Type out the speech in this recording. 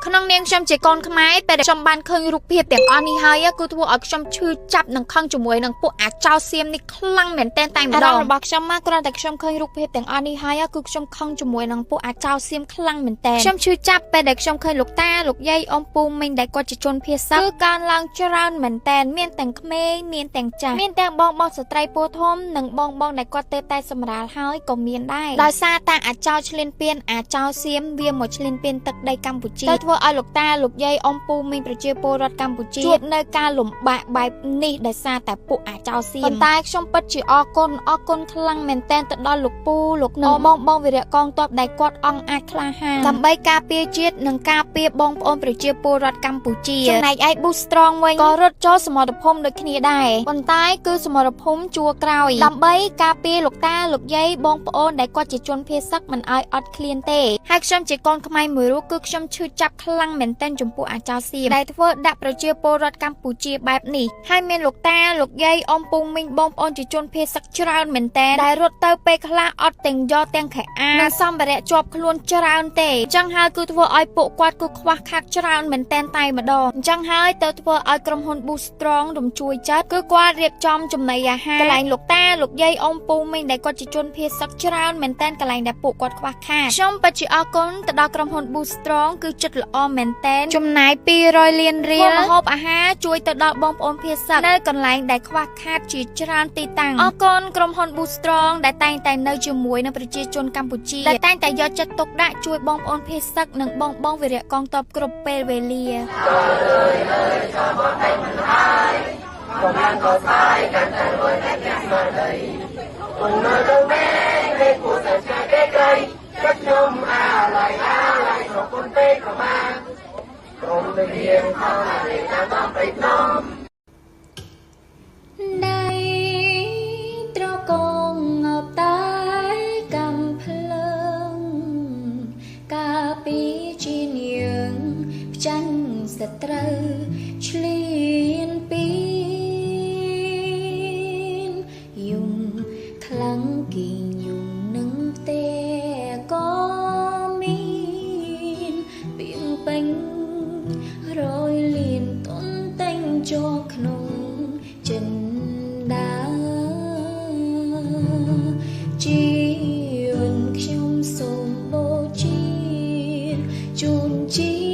ក្នុងនាមខ្ញុំជាកូនខ្មែរពេលដែលខ្ញុំបានឃើញរូបភាពទាំងអស់នេះហើយគឺធ្វើឲ្យខ្ញុំឈឺចាប់និងខឹងជាមួយនឹងពួកអាចោសៀមនេះខ្លាំងមែនទែនតែម្ដងរបស់ខ្ញុំមកគ្រាន់តែខ្ញុំឃើញរូបភាពទាំងអស់នេះហើយគឺខ្ញុំខឹងជាមួយនឹងពួកអាចោសៀមខ្លាំងមែនទែនខ្ញុំឈឺចាប់ពេលដែលខ្ញុំឃើញលោកតាលោកយាយអ៊ំពូមីងដែលគាត់ជាជនភៀសសឹកគឺកើនឡើងច្រើនមែនទែនមានទាំងក្មេងមានទាំងចាស់មានទាំងបងបងស្ត្រីពោធំនិងបងបងដែលគាត់ទើបតែសម្រាលហើយក៏មានដែរដោយសារតាអាចោឆ្លៀនពៀនអាចោសៀមវាមកឆ្លៀនពៀនទឹកដីកម្ពុជាទៅធ្វើឲ្យលោកតាលោកយាយអ៊ំពូមីងប្រជាពលរដ្ឋកម្ពុជាជួបនៅការលំបាកបែបនេះដោយសារតែពួកអាចោសៀមប៉ុន្តែខ្ញុំពិតជាអរគុណអរគុណខ្លាំងមែនទែនទៅដល់លោកពូលោកនិងបងបងវីរៈកងទ័ពដែលគាត់អង់អាចក្លាហានដើម្បីការពារជាតិនិងការពារបងប្អូនប្រជាពលរដ្ឋកម្ពុជាចំណែកឯ Boost Strong វិញក៏រត់ចូលសមរភូមិដូចគ្នាដែរប៉ុន្តែគឺសមរភូមិជួរក្រោយដើម្បីការពារលោកតាលោកយាយបងប្អូនដែលគាត់ជាជនភៀសសឹកមិនឲ្យអត់ឃ្លានទេហើយខ្ញុំជាកូនខ្មែរមួយរូបគឺខ្ញុំឈឺចាប់ខ្លាំងមែនទែនចំពោះអាចោសៀមដែលធ្វើដាក់ប្រជាពលរដ្ឋកម្ពុជាបែបនេះហើយមានលោកតាលោកយាយអ៊ំពូមីងបងប្អូនជាជនភៀសសឹកច្រើនមែនទែនដែលរត់ទៅពេលខ្លះអត់ទាំងយកទាំងខោអាវនិងសម្ភារៈជាប់ខ្លួនច្រើនទេអញ្ចឹងហើយគឺធ្វើឲ្យពួកគាត់គឺខ្វះខាតច្រើនមែនទែនតែម្ដងអញ្ចឹងហើយទៅធ្វើឲ្យក្រុមហ៊ុន Boost Strong រំជួយចិត្តគឺគាត់រៀបចំចំណីអាហារកន្លែងលោកតាលោកយាយអ៊ំពូមីងដែលគាត់ជាជនភៀសសឹកច្រើនមែនទែនកន្លែងដែលពួកគាត់ខ្វះខាតខ្ញុំពិតជាអរគុណទៅដល់ក្រុមហ៊ុន Boost Strong គឺចិត្តល្អមែនទែនចំណាយ200លានរៀលម្ហូបអាហារជួយទៅដល់បងប្អូនភៀសសឹកនៅកន្លែងដែលខ្វះខាតជាច្រើនទីតាំងអរគុណក្រុមហ៊ុន Boost Strong ដែលតែងតែនៅជាមួយនឹងប្រជាជនកម្ពុជាដែលតែងតែយកចិត្តទុកដាក់ជួយបងប្អូនភៀសសឹកនិងបងបងវីរៈកងទ័ពគ្រប់ពេលវេលា ដៃត្រកងងើបតែកំភ្លើងកាពីជានាងផ្ចាញ់សត្រូវឆ្លៀនពីនយំខ្លាំងគីយំនឹងផ្ទេក៏មានពីងពេញរយលៀនទុនតែងចូលក្នុងចិនដាជីវិតខ្ញុំសូមបូជាជូនជី